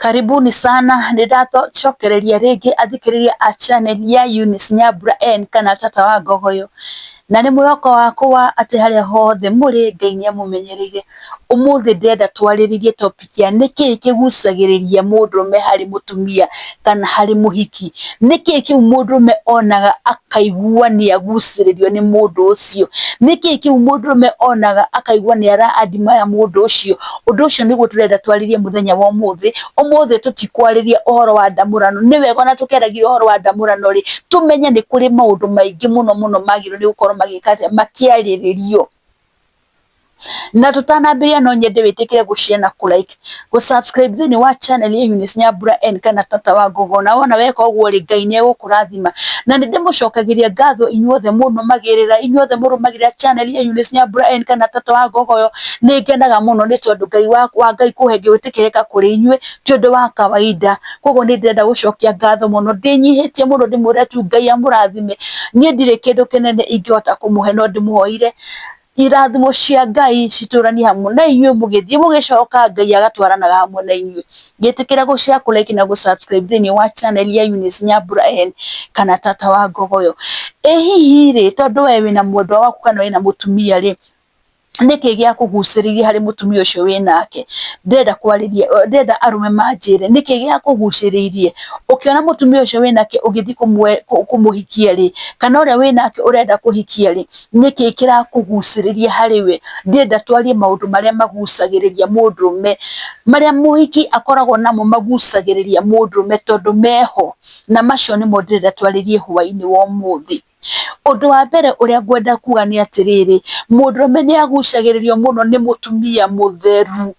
Karibuni sana, nĩ ndacokereria rĩngĩ athikĩrĩria a channel ya Eunice Nyambura N kana Tata wa Ngogoyo. Na nĩ mwĩhoko wakwa atĩ harĩa hothe mũrĩ Ngai nĩ amũmenyereire. Ũmũthĩ ndĩrenda twarĩrĩrie topic ya nĩkĩĩ kĩgucagĩrĩria mũndũrũme harĩ mũtumia kana harĩ mũhiki. Nĩkĩĩ kĩu mũndũrũme onaga akaigua nĩ agucĩrĩrio nĩ mũndũ ũcio? Nĩkĩĩ kĩu mũndũrũme onaga akaigua nĩ ara admire mũndũ ũcio? Ũndũ ũcio nĩguo tũrenda twarĩrie mũthenya wa ũmũthĩ. Ũmũthĩ tũtikwarĩria ũhoro wa ndamũrano. Nĩ wega ona tũkĩaragia ũhoro wa ndamũrano rĩ, tũmenye nĩ kũrĩ maũndũ maingĩ mũno mũno magĩrĩirwo nĩ gũkorwo magĩka atĩa, makĩarĩrĩrio. Na tũtanambĩrĩria no nyende wĩtĩkĩre gũ share na kũ like, gũ subscribe thĩinĩ wa channel ya Eunice Nyambura N kana Tata wa Ngogo. Na wona weka ũguo rĩ, Ngai nĩ egũkũrathima. Na nĩ ndĩmũcokagĩria ngatho inyuothe mũnũmagĩrĩra, inyuothe mũrũmagĩrĩra channel ya Eunice Nyambura N kana Tata wa Ngogoyo. Nĩ ngenaga mũno nĩ tondũ Ngai wa Ngai kũhe ngĩtĩkĩrĩka kũrĩ inyuĩ ti ũndũ wa kawaida. Koguo nĩ ndĩrenda gũcokia ngatho mũno ndĩnyihĩtie mũno ndĩmwĩre tu Ngai amũrathime. Niĩ ndirĩ kĩndũ kĩnene ingĩhota kũmũhe no ndĩmũhoire irathimo cia Ngai citũranie hamwe na inyuĩ mũgĩthiĩ mũgĩcoka Ngai agatwaranaga hamwe na inyuĩ. Ngĩtĩkĩra gũ share, kũ like na gũ subscribe thĩinĩ wa channel ya Eunice Nyambura N kana Tata wa Ngogoyo. Ĩ hihi rĩ, tondũ we wĩna mwendwa waku kana wĩna mũtumia rĩ, nĩkĩ gĩakũgucĩrĩirie harĩ mũtumia ũcio wĩnake? Ndĩrenda kwarĩria, ndĩrenda arũme manjĩre nĩkĩ gĩakũgucĩrĩirie ũkĩona mũtumia ũcio wĩnake ũgĩthiĩ kũmũhikia rĩ, kana ũrĩa wĩnake ũrenda kũhikia rĩ, nĩkĩ kĩrakũgucĩrĩria harĩ we? Ndĩrenda twarie maũndũ marĩa magucagĩrĩria mũndũrũme, marĩa mũhiki akoragwo namo magucagĩrĩria mũndũrũme tondũ meho, na macio nĩmo ndĩrenda twarĩrie hwainĩ wa ũmũthĩ. Ũndũ wa mbere ũrĩa ngwenda kuga nĩ atĩrĩrĩ, mũndũrũme nĩ agucagĩrĩrio mũno nĩ mũtumia mũtheru.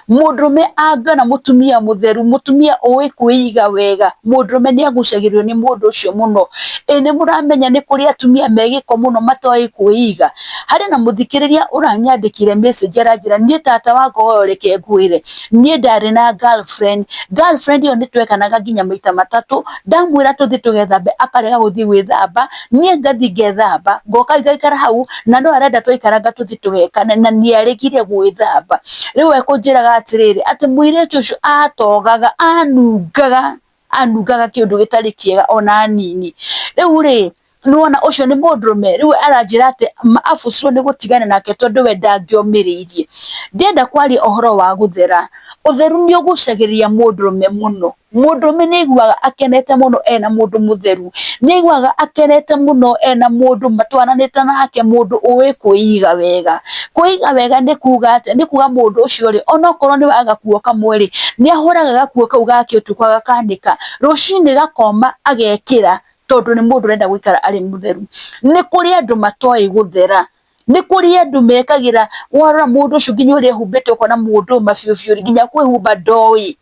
Mũndũrũme angĩona mũtumia mũtheru, mũtumia ũĩ kwĩiga wega, mũndũrũme nĩ agucagĩrĩrio nĩ mũndũ ũcio mũno. Ĩ nĩ mũramenya nĩ kũrĩ atumia me gĩko mũno matoĩ kwĩiga? Harĩ na mũthikĩrĩria ũranyandĩkĩire message aranjĩra niĩ tata wa Ngogoyo reke ngwĩre, niĩ ndarĩ na girlfriend, girlfriend ĩyo nĩ twekanaga nginya maita matatũ, ndamwĩra tũthiĩ tũgethambe akarega gũthiĩ gwĩthamba, niĩ ngathiĩ ngethamba, ngoka ngaikara hau na no arenda twaikaranga tũthiĩ tũgekane na nĩ aregire gwĩthamba. Rĩu ekũnjĩraga atĩrĩrĩ, atĩ mũirĩtu ũcio atogaga, anungaga, anungaga kĩũndũ gĩtarĩ kĩega ona hanini. Rĩu rĩ, nĩwona ũcio nĩ mũndũrũme, rĩu aranjĩra atĩ abucirwo nĩ gũtigana nake tondũ we ndangĩomĩrĩirie. Ndĩrenda kwaria ũhoro wa gũthera, ũtheru nĩ ũgucagĩrĩria mũndũrũme mũno. Mũndũrũme nĩ aiguaga akenete mũno ena mũndũ mũtheru, nĩ aiguaga akenete mũno ena mũndũ matwaranĩte nake mũndũ ũĩ kwĩiga wega. Kwĩiga wega nĩ kuga atĩa? Nĩ kuga mũndũ ũcio rĩ, onokorwo nĩ wa gakuo kamwe rĩ, nĩ ahũraga gakuo kau gake ũtukũ agakanĩka, rũcinĩ gakoma agekĩra tondũ nĩ mũndũ ũrenda gũikara arĩ mũtheru. Nĩ kũrĩ andũ matoĩ gũthera, nĩ kũrĩ andũ mekagĩra, warora mũndũ ũcio nginya ũrĩa ehumbĩte ũkona mũndũ ũyũ ma biũ biũ nginya kwĩhumba ndoĩ.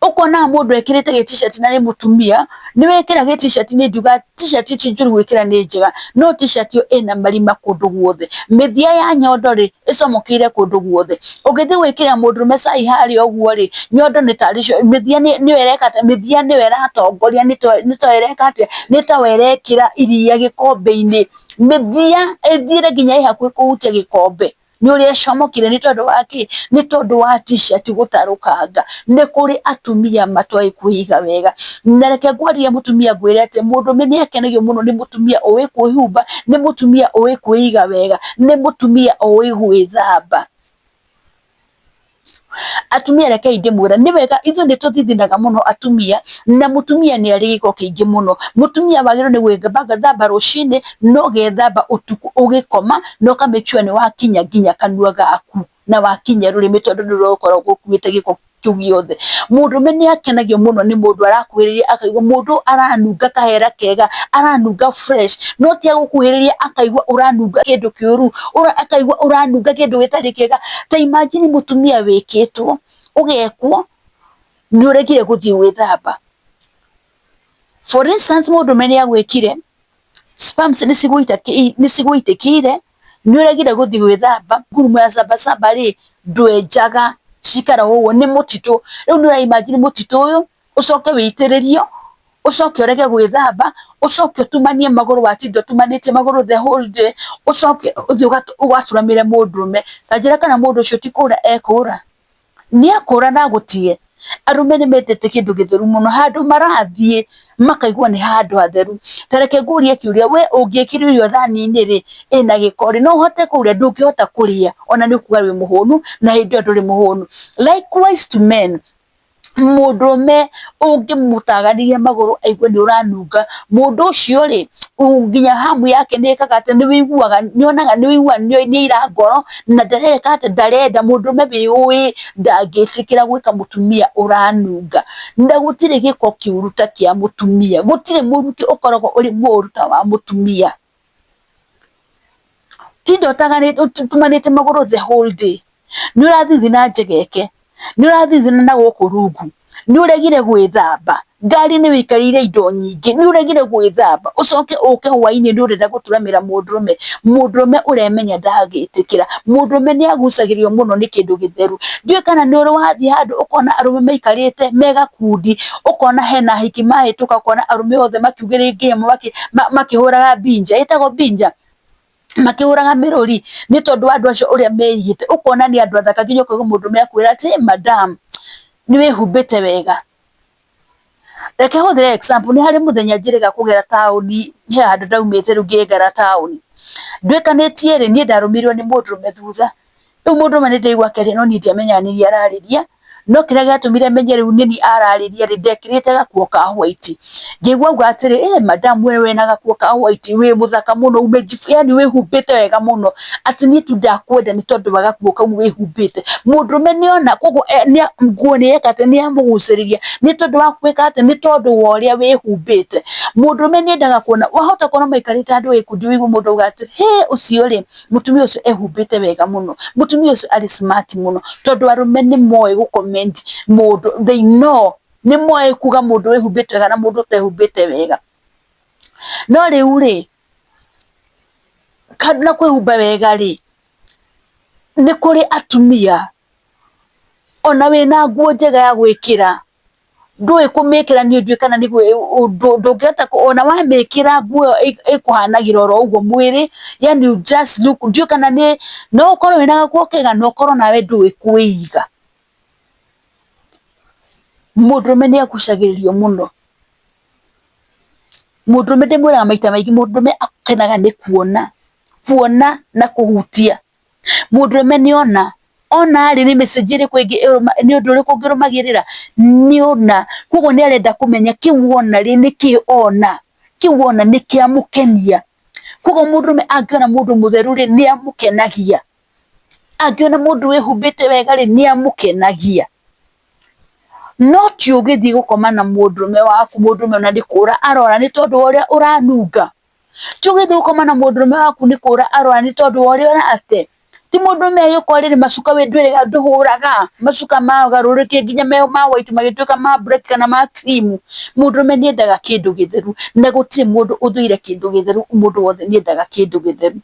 Ũkona mũndũ ekĩrĩte gĩ t-shirt na nĩ mũtumia, nĩ wekĩra gĩ t-shirt niĩ ndiugaga t-shirt ti njũru gwĩkĩra nĩ njega, no t-shirt ĩyo ĩna marima kũndũ guothe. Mĩthia ya nyondo rĩ, ĩcomokeire kũndũ guothe. Ũngĩthiĩ gwĩkĩra mũndũrũme cai harĩa ũguo rĩ, nyondo nĩ tarĩ cio, mĩthia nĩyo ĩreka atĩa, mĩthia nĩyo ĩratongoria nĩ ta ĩreka atĩa, nĩ ta ĩrekĩra iria gĩkombe-inĩ. Mĩthia ĩthiĩre nginya ĩ hakuhĩ kũhutia gĩkombe. Nĩ ũrĩa ĩcomokire nĩ tondũ wa kĩ? Nĩ tondũ wa t-shirt gũtarũkanga. Nĩ kũrĩ atumia matoĩ kwĩiga wega. Na reke ngwarĩrie mũtumia ngwĩre atĩ mũndũrũme nĩ akenagio mũno nĩ mũtumia ũĩ kwĩhumba, nĩ mũtumia ũĩ kwĩiga wega, nĩ mũtumia ũĩ gwĩthamba. Atumia rekei ndĩmwĩre nĩ wega ithuĩ nĩ tũthithinaga mũno atumia, na mũtumia nĩ arĩ gĩko kĩingĩ mũno. Mũtumia wagĩrĩirwo nĩ gwĩthamba rũcinĩ na ũgethamba ũtukũ ũgĩkoma na ũka make sure nĩ wakinya nginya kanua gaku na wakinya rũrĩmĩ tondũ nĩ rũkoragwo rũkuĩte gĩko kĩu gĩothe. Mũndũrũme nĩ akenagio mũno nĩ mũndũ arakuhĩrĩria akaigua mũndũ ũyũ aranunga kahera kega, aranunga fresh, no ti agũkuhĩrĩria akaigua ũranunga kĩndũ kĩũru, akaigua ũranunga kĩndũ gĩtarĩ kĩega. Ta imagine mũtumia wĩkĩtwo, ũgekwo, nĩ ũregire gũthiĩ gwĩthamba. For instance mũndũrũme nĩ agwĩkire, sperms nĩ cigũitĩkĩire, nĩ ũregire gũthiĩ gwĩthamba, ngurumo ya Sabasaba rĩ, ndwenjaga cikaraga ũguo nĩ mũtitũ. Rĩu nĩ ũra imagine mũtitũ ũyũ, ũcoke wĩitĩrĩrio, ũcoke ũrege gwĩthamba, ũcoke ũtumanie magũrũ watinda ũtumanĩtie magũrũ the whole day, ũcoke ũthiĩ ũgaturamĩre mũndũrũme. Ta njĩra kana mũndũ ũcio ti kũra ekũra? Nĩ akũra na agũtige. Arũme nĩ mendete kĩndũ gĩtheru mũno, handũ marathiĩ makaigua nĩ handũ hatheru. Ta reke ngũrie kĩũria, we ũngĩkĩrwo irio thani-inĩ rĩ, ĩna gĩko rĩ, no ũhote kũrĩa? Ndũngĩhota kũrĩa, ona nĩ ũkuga wĩ mũhũnu, na hĩndĩ ĩyo ndũrĩ mũhũnu. Likewise to men, mũndũrũme ũngĩmũtaganĩria magũrũ aigue nĩ ũranunga, mũndũ ũcio rĩ, nginya hamu yake nĩ ĩkaga atĩ nĩ wĩiguaga, nĩ onaga nĩ wĩiguaga nĩ aira ngoro, na ndareka atĩ ndarenda, mũndũrũme wĩũĩ ndangĩtĩkĩra gwĩka mũtumia ũranunga. Na gũtirĩ gĩko kĩũru ta kĩa mũtumia, gũtirĩ mũrukĩ ũkoragwo ũrĩ mũru ta wa mũtumia. Tinda ũtumanĩte magũrũ the whole day, nĩ ũrathithina njegeke, nĩ ũrathithina na gũkũ rungu, nĩ ũregire gwĩthamba, ngari nĩ wĩikarĩire indo nyingĩ, nĩ ũregire gwĩthamba, ũcoke ũke hwainĩ nĩ ũrenda gũturamĩra mũndũrũme, mũndũrũme ũremenya ndangĩtĩkĩra, mũndũrũme nĩ agucagĩrĩrio mũno nĩ kĩndũ gĩtheru. Ndiũĩ kana nĩ ũrĩ wathiĩ handũ ũkona arũme maikarĩte me gakundi, ũkona hena ahiki mahĩtũka ũkona arũme othe makiugĩrĩria makĩhũraga mbinja, ĩtagwo mbinja? Makĩhũraga mĩrũri nĩ tondũ wa andũ acio ũrĩa meigĩte, ũkona nĩ andũ athaka nginya ũkaigua mũndũrũme akwĩra atĩ madam nĩ wĩhumbĩte wega. Reke hũthĩre example, nĩ harĩ mũthenya njĩrĩga kũgera taũni, he handũ ndaumĩte rĩu ngĩgera taũni, nduĩkanĩtie rĩ, niĩ ndarũmĩrĩirwo nĩ mũndũrũme thutha. Rĩu mũndũrũme nĩ ndĩraigua akĩaria no niĩ ndiamenyaga nĩ niĩ ararĩria, no kĩrĩa gĩatũmire menye rĩu nĩ niĩ ararĩria rĩ, ndekĩrĩte gakuo ka white. Ngĩigua auga atĩrĩ, ĩ madam we wĩna gakuo ka white wĩ mũthaka mũno, yaani wĩhumbĩte wega mũno, atĩ niĩ tu ndakwenda nĩ tondũ wa gakuo kau wĩhumbĩte. Mũndũrũme nĩ ona, koguo nguo nĩ yeka atĩ, nĩ yamũgucĩrĩria nĩ tondũ wa gwĩka atĩ, nĩ tondũ wa ũrĩa wĩhumbĩte. Mũndũrũme nĩ endaga kuona, wahota gũkorwo maikarĩte handũ gĩkundi ũigue mũndũ auga atĩrĩ, hĩ ũcio rĩ, mũtumia ũcio ehumbĩte wega mũno, mũtumia ũcio arĩ smart mũno, tondũ arũme nĩ moĩ gũ comment mũndũ, they know, nĩ moĩ kuga mũndũ wĩhumbĩte wega na mũndũ ũtehumbĩte wega. No rĩu rĩ, kando na kwĩhumba wega rĩ, nĩ kũrĩ atumia ona wĩna nguo njega ya gwĩkĩra, ndũĩ kũmĩkĩra niĩ ndiũĩ kana ndũngĩhota ona wamĩkĩra nguo ĩyo ĩkũhanagĩra oro ũguo mwĩrĩ, yaani you just look, ndiũĩ kana nĩ, no ũkorwo wĩna gakuo kega na ũkorwo nawe ndũĩ kwĩiga. Mũndũrũme nĩ agucagĩrĩrio mũno. Mũndũrũme ndĩmwĩraga maita maingĩ mũndũrũme akenaga nĩ kuona, kuona na kũhutia. Mũndũrũme nĩ ona, ona rĩ nĩ message ĩrĩkũ ĩngĩ nĩ ũndũ ũrĩkũ ũngĩrũmagĩrĩra, nĩ ona, koguo nĩ arenda kũmenya kĩu wona rĩ nĩkĩ ona, kĩu wona nĩ kĩamũkenia. Koguo mũndũrũme angĩona mũndũ mũtheru rĩ nĩ amũkenagia, angĩona mũndũ wĩhumbĩte wega rĩ nĩ amũkenagia. No ti ũgĩthiĩ gũkoma na mũndũrũme waku mũndũrũme ona nĩ kũra arora nĩ tondũ wa ũrĩa ũranunga. Ti ũgĩthiĩ gũkoma na mũndũrũme waku nĩ kũra arora nĩ tondũ wa ũrĩa ũrate. Ti mũndũrũme agĩũka ũrĩrĩ macuka we ndwĩrĩga ndũhũraga, macuka magarũrũkire nginya ma white magĩtuĩka ma black kana ma cream. Mũndũrũme nĩ endaga kĩndũ gĩtheru na gũtirĩ mũndũ ũthũire kĩndũ gĩtheru, mũndũ wothe nĩ endaga kĩndũ gĩtheru.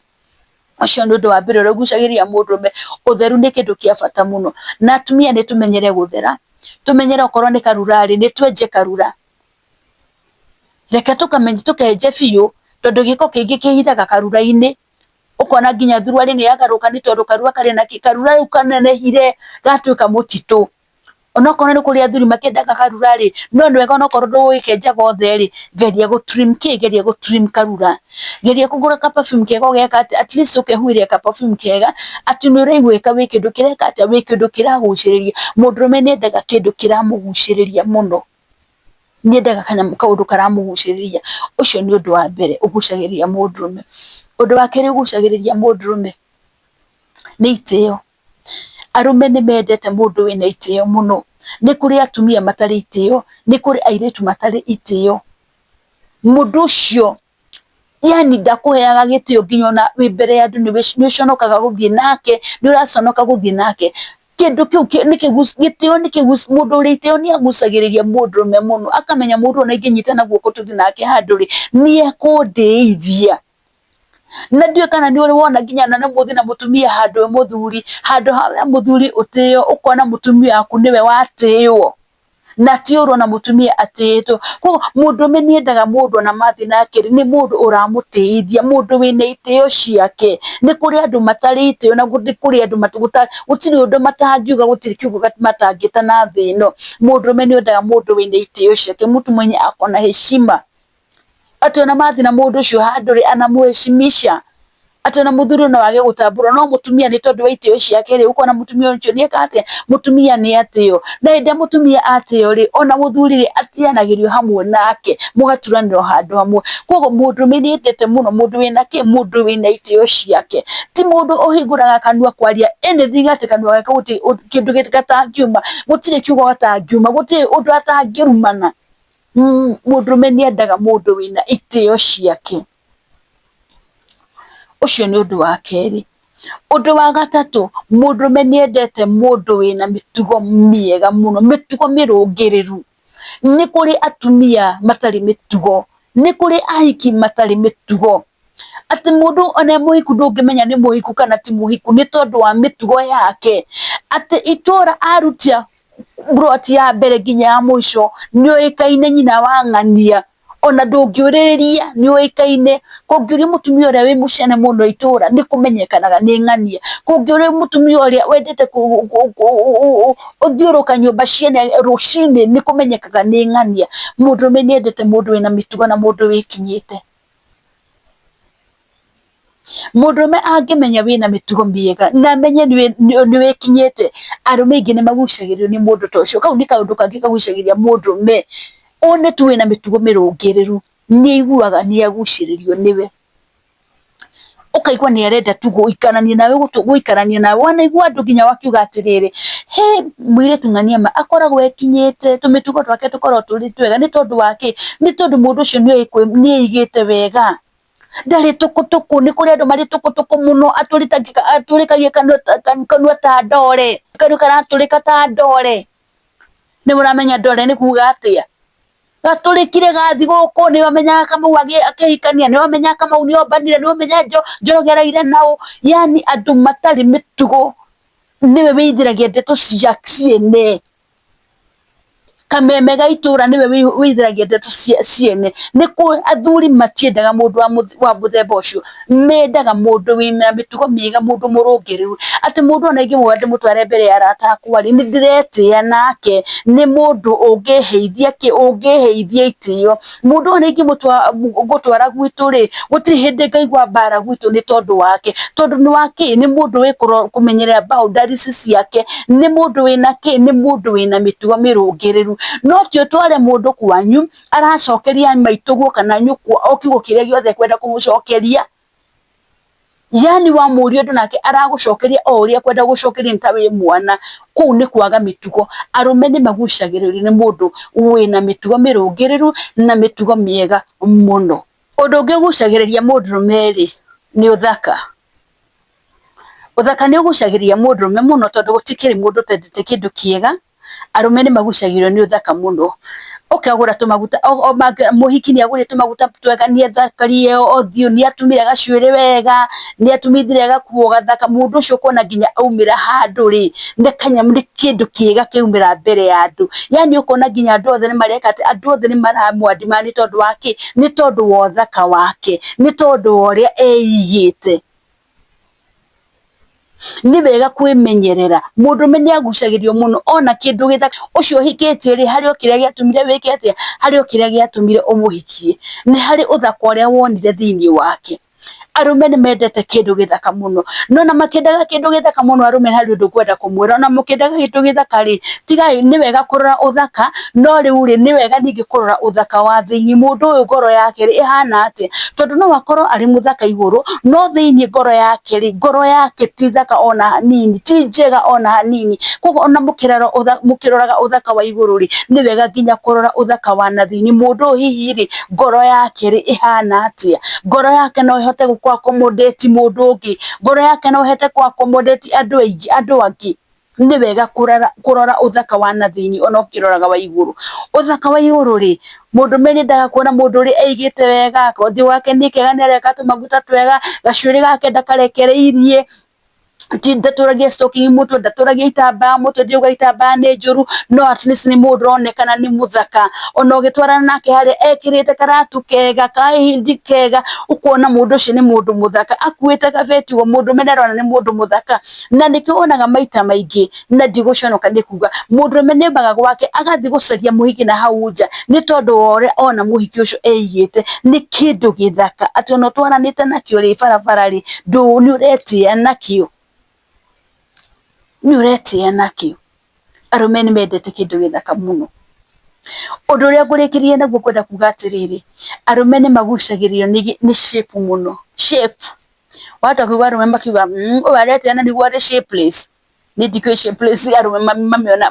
Ũcio nĩ ũndũ wa mbere ũrĩa ũgucagĩrĩria mũndũrũme, ũtheru nĩ kĩndũ kĩa bata mũno. Na atumia nĩ tũmenyere gũthera, tũmenyere okorwo nĩ karura rĩ, nĩ twenje karura. Reke tũkenje biũ tondũ gĩko kĩingĩ kĩhithaga karura-inĩ, ũkona nginya thuruarĩ nĩ yagarũrũka nĩ tondũ karura karĩ na kĩ, karura rĩu kanenehire gatuĩka mũtitũ. Onokorwo nĩ kũrĩ athuri makĩendaga karura rĩ, no nĩ wega onokorwo ndũgũgĩkenja gothe rĩ, geria gũ trim kĩ, geria gũ trim karura. Geria kũgũra ka perfume kega ũgeka atĩ at least ũkehuhĩria ka perfume kega, atĩ nĩ ũraiguĩka wĩ kĩndũ kĩreka atĩa, wĩ kĩndũ kĩragucĩrĩria. Mũndũrũme nĩ endaga kĩndũ kĩramũgucĩrĩria mũno. Nĩ endaga kanyamũ kaũndũ karamũgucĩrĩria. Ũcio nĩ ũndũ wa mbere ũgucagĩrĩria mũndũrũme. Ũndũ wa kerĩ ũgucagĩrĩria mũndũrũme nĩ itĩo. Arũme nĩ mendete mũndũ wĩna itĩo mũno. Nĩ kũrĩ atumia matarĩ itĩo, nĩ kũrĩ airĩtu matarĩ itĩo. Mũndũ ũcio yani ndakũheaga gĩtĩo nginya ona wĩ mbere ya andũ nĩ ũconokaga gũthiĩ nake, nĩ ũraconoka gũthiĩ nake. Kĩndũ kĩu gĩtĩo nĩ mũndũ ũrĩ itĩo nĩ agucagĩrĩria mũndũrũme mũno, akamenya mũndũ ũyũ ona ingĩnyitana guoko tũthiĩ nake handũ rĩ, nĩ ekũndĩithia. Na ndiũĩ kana nĩ ũrĩ wona nginya na mũthiĩ na mũtumia handũ he mũthuri, handũ ha we mũthuri ũtĩo ũkona mũtumia waku nĩwe watĩo. Na ti ũru ona mũtumia atĩĩtwo. Koguo mũndũrũme nĩ endaga mũndũ ona mathiĩ nake rĩ, nĩ mũndũ ũramũtĩithia, mũndũ wĩna itĩo ciake. Nĩ kũrĩ andũ matarĩ itĩo na nĩ kũrĩ andũ gũtirĩ ũndũ matangiuga, gũtirĩ kiugo matangĩta na thĩ ĩno. Mũndũrũme nĩ endaga mũndũ wĩna itĩo ciake, mtu mwenye ako na heshima. Atĩ ona mathiĩ na mũndũ ũcio handũ rĩ, anamuheshimisha. Atĩ ona mũthuri no age gũtambũra no mũtumia nĩ tondũ wa itĩo ciake rĩ, ũkona mũtumia ũcio nĩ eka atĩa, mũtumia nĩ atĩo. Na hĩndĩ ĩrĩa mũtumia atĩo rĩ, ona mũthuri rĩ, atĩanagĩrio hamwe nake, mũgaturanĩrwo handũ hamwe. Koguo mũndũrũme nĩ endete mũno mũndũ wĩna kĩ, mũndũ wĩna itĩo ciake. Ti mũndũ ũhingũraga kanua kwaria anything atĩ kanua gake gũtirĩ kĩndũ gatangiuma, gũtirĩ kiugo gatangiuma, gũtirĩ ũndũ atangĩrumana. Mũndũrũme nĩ endaga mũndũ wĩna itĩo ciake. Ũcio nĩ ũndũ wa kerĩ. Ũndũ wa gatatũ, mũndũrũme nĩ endete mũndũ wĩna mĩtugo mĩega mũno, mĩtugo mĩrũngĩrĩru. Nĩ kũrĩ atumia matarĩ mĩtugo, nĩ kũrĩ ahiki matarĩ mĩtugo. Atĩ mũndũ ona e mũhiku ndũngĩmenya nĩ mũhiku kana ti mũhiku nĩ tondũ wa mĩtugo yake. Atĩ itũra arutia mburoti ya mbere nginya ya mũico nĩ oĩkaine nyina wa ng'ania. Ona ndũngĩũrĩrĩria nĩ ũĩkaine. Kũngĩũria mũtumia ũrĩa wĩ mũcene mũno itũra nĩ kũmenyekanaga nĩ ng'ania. Kũngĩũria mũtumia ũrĩa wendete gũthiũrũrũka nyũmba ciene rũcinĩ nĩ kũmenyekaga nĩ ng'ania. Mũndũrũme nĩ endete mũndũ wĩna mĩtugo na mũndũ wĩkinyĩte. Mũndũrũme angĩmenya wĩna mĩtugo mĩega na amenye nĩ wĩkinyĩte, arũme aingĩ nĩ magucagĩrĩrio nĩ mũndũ ta ũcio. Kau nĩ kaũndũ kangĩ kagucagĩrĩria mũndũrũme, one tu wĩna mĩtugo mĩrũngĩrĩru, nĩ aiguaga nĩ agucĩrĩrio nĩwe. Ũkaigua nĩ arenda tu gũikarania nawe, gũikarania nawe. Wanaigua andũ nginya makiuga atĩrĩrĩ, hĩ mũirĩtu ng'ania ma akoragwo ekinyĩte, tũmĩtugo twake tũkoragwo tũrĩ twega. Nĩ tondũ wa kĩ? Nĩ tondũ mũndũ ũcio nĩ eigĩte wega. Ndarĩ tũkũtũkũ, nĩ kũrĩ andũ marĩ tũkũtũkũ mũno, atũrĩkagia kanua ta ndore, kanua karatũrĩka ta ndore. Nĩ mũramenya ndore nĩ kuga atĩa? Gatũrĩkire gathi gũkũ, nĩ wamenyaga Kamau akĩhikania, nĩ wamenyaga Kamau nĩ ombanire, nĩ wamenyaga Njoroge araire naũ. Yani andũ matarĩ mĩtugo nĩwe wĩithĩragia ndeto cia ciene. Kameme ga itũra nĩwe wĩithĩragia ndeto ciene. Nĩ kũrĩ athuri matiendaga mũndũ wa mũthemba ũcio, mendaga mũndũ wĩna mĩtugo mĩega, mũndũ mũrũngĩrĩru. Atĩ mũndũ ona ingĩmuoya ndĩmũtware mbere ya arata akwa rĩ, nĩ ndĩretĩĩa nake, nĩ mũndũ ũngĩheithia kĩ, ũngĩheithia itĩo. Mũndũ ũyũ ona ingĩmũtwara gwitũ rĩ, gũtirĩ hĩndĩ ngaigua mbara gwitũ nĩ tondũ wake. Tondũ nĩ wa kĩ, nĩ mũndũ wĩ kũmenyerera boundaries ciake, nĩ mũndũ wĩna kĩ, nĩ mũndũ wĩna mĩtugo mĩrũngĩrĩru. No ti ũtware mũndũ kwanyu, aracokeria maitũguo kana nyũkwa o kiugo kĩrĩa gĩothe ekwenda kũmũcokeria. Yani wamũria ũndũ nake aragũcokeria o ũrĩa ekwenda gũcokeria nĩ ta wĩ mwana. Kũu nĩ kwaga mĩtugo. Arũme nĩ magucagĩrĩrio nĩ mũndũ wĩna mĩtugo mĩrũngĩrĩru na mĩtugo mĩega mũno. Ũndũ ũngĩ ũgucagĩrĩria mũndũrũme rĩ, nĩ ũthaka. Ũthaka nĩ ũgucagĩrĩria mũndũrũme mũno tondũ gũtikĩrĩ mũndũ ũtendete kĩndũ kĩega. Arũme nĩ magucagĩrĩrio nĩ ũthaka mũno. Ũkagũra tũmaguta, mũhiki nĩ agũrire tũmaguta twega, nĩ ethakarie ũthiũ, nĩ atumire gacuĩrĩ wega, nĩ atumithire gakuo gathaka, mũndũ ũcio ũkona nginya aumĩra handũ rĩ, nĩ kanyamũ, nĩ kĩndũ kĩega kĩaumĩra mbere ya andũ. Yani ũkona nginya andũ othe nĩ mareka atĩ, andũ othe nĩ maramũ admire nĩ tondũ wa kĩ? Nĩ tondũ wa ũthaka wake, nĩ tondũ wa ũrĩa eigĩte. Nĩ wega kwĩmenyerera, mũndũrũme nĩ agucagĩrĩrio mũno ona kĩndũ gĩthaka, ũcio ũhikĩtie rĩ, harĩ o kĩrĩa gĩatũmire wĩke atĩa, harĩ o kĩrĩa gĩatũmire ũmũhikie, nĩ harĩ ũthaka ũrĩa wonire thĩiniĩ wake. Arũme nĩ mendete kĩndũ gĩthaka mũno, no ona makĩendaga kĩndũ gĩthaka mũno arũme harĩ ũndũ ngwenda kũmwĩra, ona mũkĩendaga kĩndũ gĩthaka rĩ, tigai nĩ wega kũrora ũthaka, no rĩu rĩ, nĩ wega ningĩ kũrora ũthaka wa thĩiniĩ, mũndũ ũyũ ngoro yake rĩ, ĩhana atĩa? Tondũ no akorwo arĩ mũthaka igũrũ, no thĩiniĩ ngoro yake rĩ, ngoro yake ti thaka ona hanini, ti njega ona hanini. Koguo ona mũkĩroraga ũthaka wa igũrũ rĩ, nĩ wega nginya kũrora ũthaka wa na thĩiniĩ, mũndũ ũyũ hihi rĩ, ngoro yake rĩ, ĩhana atĩa? Ngoro yake no ĩhote gũ accommodate mũndũ ũngĩ? Ngoro yake no ĩhote kũ accommodate andũ aingĩ, andũ angĩ? Nĩ wega kũrora ũthaka wa na thĩiniĩ ona ũkĩroraga wa igũrũ. Ũthaka wa igũrũ rĩ, mũndũrũme nĩ endaga kuona mũndũ ũrĩa eigĩte wega, gothiũ gake nĩ kega, nĩ areka tũmaguta twega, gacuĩrĩ gake ndakarekereirie, Ti ndatũragia stocking mũtwe, ndatũragia itambaya mũtwe, ndiuga itambaya nĩ njũru, no at least nĩ mũndũ ũronekana nĩ mũthaka. Ona ũgĩtwarana nake harĩa ekĩrĩte karatu kega, kahindi kega, ũkona mũndũ ũcio nĩ mũndũ mũthaka. Akuĩte gabeti ũguo mũndũ ũrũme nĩ arona nĩ mũndũ mũthaka. Na nĩkĩo wonaga maita maingĩ, na ndigũconoka nĩ kuga, mũndũrũme nĩ aumaga gwake agathiĩ gũcaria mũhiki na hau nja, nĩ tondũ wa ũrĩa ona mũhiki ũcio eigĩte, nĩ kĩndũ gĩthaka, atĩ ona ũtwaranĩte nakĩo rĩ barabara rĩ, nĩ ũretĩa nakĩo, nĩ ũretĩa nakĩo. Arũme nĩ mendete kĩndũ gĩthaka mũno. Ũndũ ũrĩa ngũrĩkĩrĩria naguo ngwenda kuga atĩrĩrĩ, arũme nĩ magucagĩrĩrio nĩ shape mũno, shape. Wahota kũigua arũme makiuga ũyũ aretĩa na nĩguo arĩ shapeless. Niĩ ndikĩũĩ shapeless arũme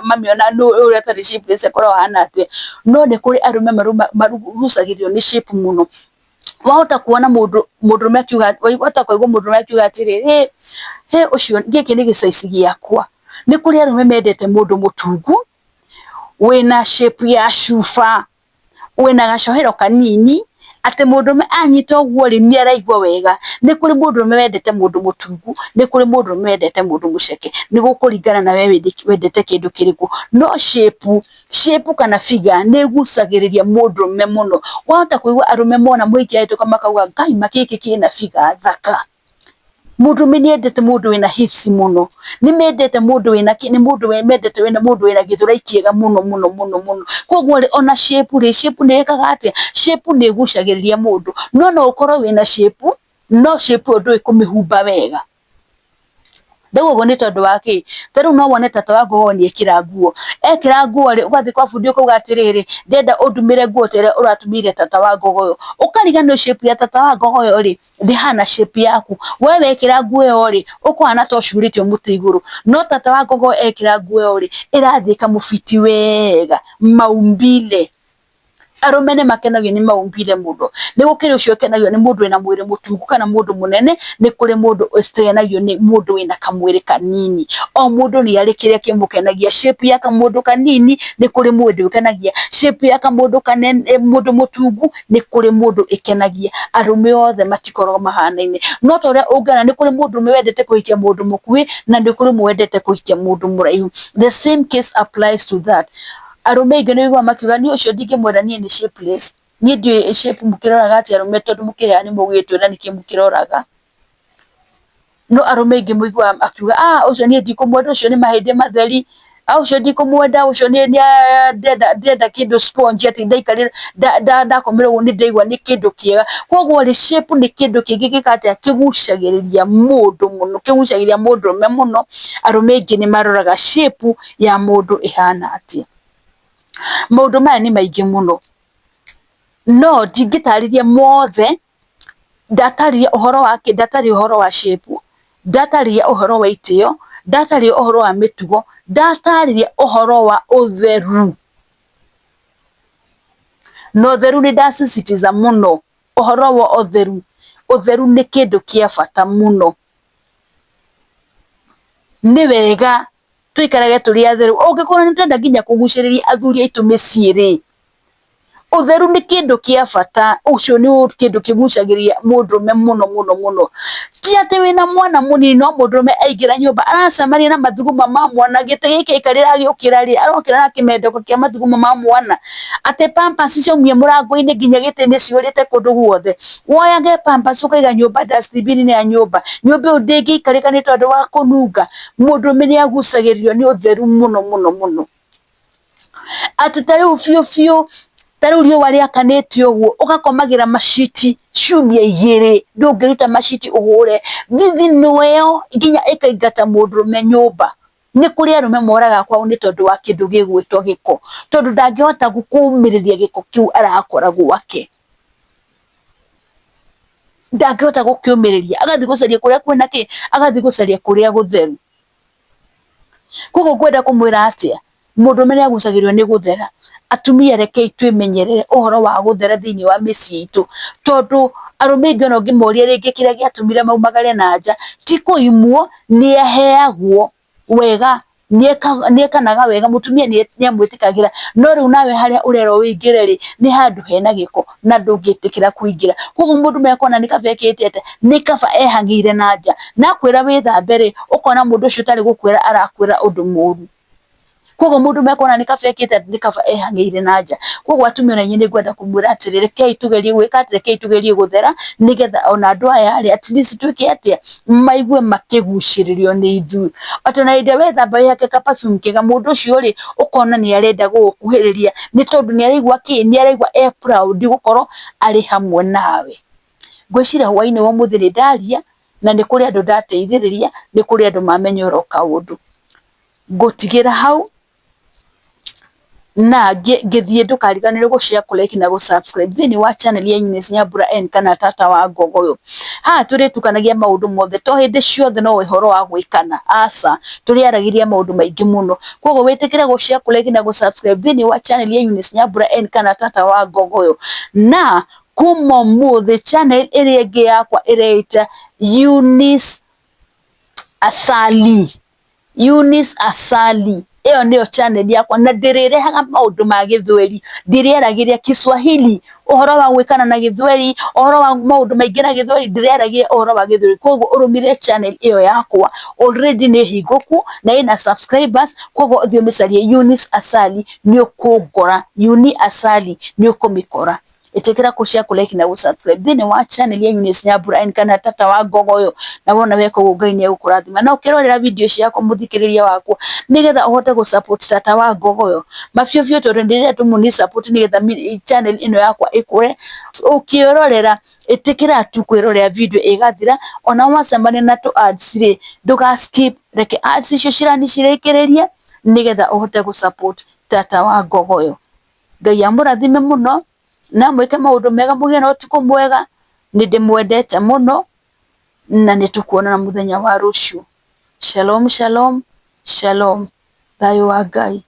mamĩona nũ ũrĩa ũtarĩ shapeless akoragwo ahana atĩa. No nĩ kũrĩ arũme magucagĩrĩrio nĩ shape mũno. Wahota kuona mũndũ mũndũrũme akiuga, wahota kũigua mũndũrũme akiuga atĩrĩrĩ, hĩ ũcio gĩkĩ nĩ gĩ size gĩakwa. Nĩ kũrĩ arũme mendete mũndũ mũtungu, wĩna shape ya cuba, wĩna gacohero kanini, atĩ mũndũrũme anyita ũguo rĩ, nĩ araigua wega. Nĩ kũrĩ mũndũrũme wendete mũndũ mũtungu, nĩ kũrĩ mũndũrũme wendete mũndũ mũceke. Nĩ gũkũringana na we wendete kĩndũ kĩrĩkũ. No shape, shape kana figure nĩ ĩgucagĩrĩria mũndũrũme mũno. Wahota kũigua arũme mona mũhiki ahĩtũka makauga Ngai ma gĩkĩ kĩna figure thaka. Mũndũrũme nĩ endete mũndũ wĩna hips mũno, nĩ mendete mũndũ wĩna kĩ, nĩ mũndũ mendete wĩna mũndũ wĩna gĩthũrai kĩega mũno mũno mũno mũno. Koguo rĩ, ona shape rĩ, shape nĩ ĩkaga atĩa? Shape nĩ ĩgucagĩrĩria mũndũ. No no ũkorwo wĩna shape, no shape ĩyo ndũĩ kũmĩhumba wega. Ndauga ũguo nĩ tondũ wa kĩ? Ta rĩu no wone tata wa Ngogoyo nĩ ekĩra nguo. Ekĩra nguo rĩ, ũgathiĩ kwa bundi ũkauga atĩrĩrĩ, ndĩrenda ũndumĩre nguo ta ĩrĩa ũratumĩire tata wa Ngogoyo. Ũkariganĩrwo shape ya tata wa Ngogoyo rĩ, ndĩhana shape yaku. We wekĩra nguo ĩyo rĩ, ũkũhana ta ũcurĩtio mũtĩ igũrũ. No tata wa Ngogoyo ekĩra nguo ĩyo rĩ, ĩrathiĩ ĩkamũbiti wega, maumbile. Arũme nĩ makenagio nĩ maumbile mũno. Nĩ gũkĩrĩ ũcio ũkenagio nĩ mũndũ wĩna mwĩrĩ mũtungu kana mũndũ mũnene, nĩ kũrĩ mũndũ ũkenagio nĩ mũndũ wĩna kamwĩrĩ kanini. O mũndũ nĩ arĩ kĩrĩa kĩmũkenagia. Shape ya kamũndũ kanini nĩ kũrĩ mũndũ ĩkenagia, shape ya kamũndũ kanene, mũndũ mũtungu nĩ kũrĩ mũndũ ĩkenagia. Arũme othe matikoragwo mahanaine. No ta ũrĩa ũngĩona nĩ kũrĩ mũndũrũme wendete kũhikia mũndũ mũkuhĩ na nĩ kũrĩ ũmwe wendete kũhikia mũndũ mũraihu. The same case applies to that. Arũme aingĩ nĩ ũiguaga makiuga niĩ ũcio ndingĩmwenda niĩ nĩ shapeless. Niĩ ndiũĩ shape mũkĩroraga atĩa arũme tondũ mũkĩrĩ haha nĩ mũgũgĩtwĩra nĩkĩ mũkĩroraga. No arũme aingĩ mũiguaga akiuga ũcio niĩ ndikũmwenda ũcio nĩ mahĩndĩ matheri, ũcio ndikũmwenda ũcio ndĩrenda kĩndũ sponge atĩ ndaikarĩra ndakomera ũguo nĩ ndĩraigua nĩ kĩndũ kĩega. Koguo rĩ, shape nĩ kĩndũ kĩngĩ gĩkaga atĩa, kĩgucagĩrĩria mũndũ mũno, kĩgucagĩrĩria mũndũrũme mũno. Arũme aingĩ nĩ maroraga shape ya mũndũ ĩhana atĩa. Maũndũ maya nĩ maingĩ mũno, no ndingĩtarĩria mothe, ndatarĩria ũhoro wa kĩ? Ndatarĩria ũhoro wa shape, ndatarĩria ũhoro wa itĩo, ndatarĩria ũhoro wa mĩtugo, ndatarĩria ũhoro wa ũtheru. Na ũtheru nĩ ndasisitiza mũno ũhoro wa ũtheru. Ũtheru nĩ kĩndũ kĩa bata mũno. Nĩ wega tũikarage tũrĩ atheru. Ũngĩkorwo nĩ tũrenda nginya kũgucĩrĩria athuri aitũ mĩciĩ rĩ, ũtheru nĩ kĩndũ kĩa bata. Ũcio nĩ kĩndũ kĩgucagĩrĩria mũndũrũme mũno mũno mũno. Ti atĩ wĩna mwana mũnini no mũndũrũme aingĩra nyũmba aracemania na mathuguma ma mwana, gĩtĩ gĩkĩ aikarĩra agĩũkĩra rĩ, arokĩra na kĩmendeko kĩa mathuguma ma mwana. Atĩ pampers ciaumia mũrango-inĩ nginya gĩtĩ-inĩ cihũrĩte kũndũ guothe. Woyage pampers ũkaiga nyũmba dustbin-inĩ ya nyũmba. Nyũmba ĩyo ndĩngĩikarĩka nĩ tondũ wa kũnunga. Mũndũrũme nĩ agucagĩrĩrio nĩ ũtheru mũno mũno mũno. Atĩ ta rĩu biũ biũ, ta rĩu riũa rĩakanĩte ũguo, ũgakomagĩra maciti ciumia igĩrĩ, ndũngĩruta maciti ũhũre. Thithino ĩyo nginya ĩkaingata mũndũrũme nyũmba. Nĩ kũrĩ arũme moraga kwao nĩ tondũ wa kĩndũ gĩgwĩtwo gĩko, tondũ ndangĩhota kũmĩrĩria gĩko kĩu arakora gwake. Ndangĩhota gũkĩũmĩrĩria, agathiĩ gũcaria kũrĩa kwĩna kĩ, agathiĩ gũcaria kũrĩa gũtheru. Koguo ngwenda kũmwĩra atĩa, mũndũrũme nĩ agucagĩrĩrio nĩ gũthera. Atumia rekei twĩmenyerere ũhoro wa gũthera thĩinĩ wa mĩciĩ itũ, tondũ arũme aingĩ ona ũngĩmoria rĩngĩ kĩrĩa gĩatũmire maumagare na nja, ti kũimwo, nĩ aheagwo wega Nĩekanaga wega, mũtumia nĩamwĩtĩkagĩra, no rĩu nawe harĩa ũrerwo wĩingĩre rĩ, nĩ handũ hena gĩko na ndũngĩtĩkĩra kũingĩra. Koguo mũndũ akona nĩ kaba ekĩte atĩa, nĩ kaba ehang'ĩire na nja. Na akwĩra wĩthambe rĩ, ũkona mũndũ ũcio tarĩ gũkwĩra arakwĩra ũndũ mũru. Koguo mũndũ mekona nĩ kaba ekĩte atĩ nĩ kaba ehang'ĩire na nja. Koguo atumia ona inyuĩ nĩ ngwenda kũmwĩra atĩrĩ, rekei tũgerie gwĩka atĩ, rekei tũgerie gũthera, nĩgetha ona andũ aya rĩ, at least twĩke atĩa, maigue makĩgucĩrĩrio nĩ ithuĩ. Atĩ ona hĩndĩ ĩrĩa wethamba wĩhake ka perfume kega, mũndũ ũcio rĩ, ũkona nĩ arenda gũgũkuhĩrĩria, nĩ tondũ nĩ araigua kĩ, nĩ araigua e proud gũkorwo arĩ hamwe nawe. Ngwĩciria hwainĩ wa ũmũthĩ nĩ ndaria, na nĩ kũrĩ andũ ndateithĩrĩria, nĩ kũrĩ andũ mamenya oro kaũndũ. Ngũtigĩra hau na ngĩthiĩ ndũkariganĩrwo gũ share, kũ like na gũ subscribe thĩinĩ wa channel ya Eunice Nyambura N kana tata wa Ngogoyo. Haha tũrĩtukanagia maũndũ mothe to hĩndĩ ciothe no ũhoro wa gwĩkana, aca, tũrĩaragĩria maũndũ maingĩ mũno. Koguo wĩtĩkĩre gũ share, kũ like na gũ subscribe thĩinĩ wa channel ya Eunice Nyambura N kana tata wa Ngogoyo. Na kuma ũmũthĩ channel ĩrĩa ĩngĩ yakwa ĩreĩta Eunice Asali. Eunice Asali ĩyo nĩyo channel yakwa na ndĩrĩrehaga maũndũ ma gĩthweri, ndĩrĩaragĩria Kiswahili, ũhoro wa gwĩkana na gĩthweri, ũhoro wa maũndũ maingĩ na gĩthweri, ndĩrĩaragia ũhoro wa gĩthweri. Koguo ũrũmĩrĩre channel ĩyo yakwa, already nĩ hingũku na ĩna subscribers, koguo ũthiĩ ũmĩcarie Eunice Asali nĩ ũkũngora, Eunice Asali nĩ ũkũmĩkora. Ĩtĩkĩra kũ share, kũ like na gũ subscribe thĩinĩ wa channel ya Eunice Nyambura N kana tata wa Ngogoyo, na wona weka ũguo Ngai nĩ egũkũrathima. Na ũkĩrorera video ciakwa mũthikĩrĩria wakwa, nĩgetha ũhote gũ support tata wa Ngogoyo mabiũ biũ, tondũ ndĩrenda tũmũni support nĩgetha channel ĩno yakwa ĩkũre. Ũkĩrorera ĩtĩkĩra tu kwĩrorera video ĩgathira, ona wacemania na tũ ads rĩ, ndũga skip, reke ads icio cirani cirĩkĩrĩrie nĩgetha ũhote gũ support tata wa Ngogoyo. Ngai amũrathime mũno na mwĩke maũndũ mega, mũgĩe na ũtukũ mwega. Nĩ ndĩmwendete mũno na nĩ tũkuonana mũthenya wa rũciũ. Shalom, shalom, shalom. Thayũ wa Ngai.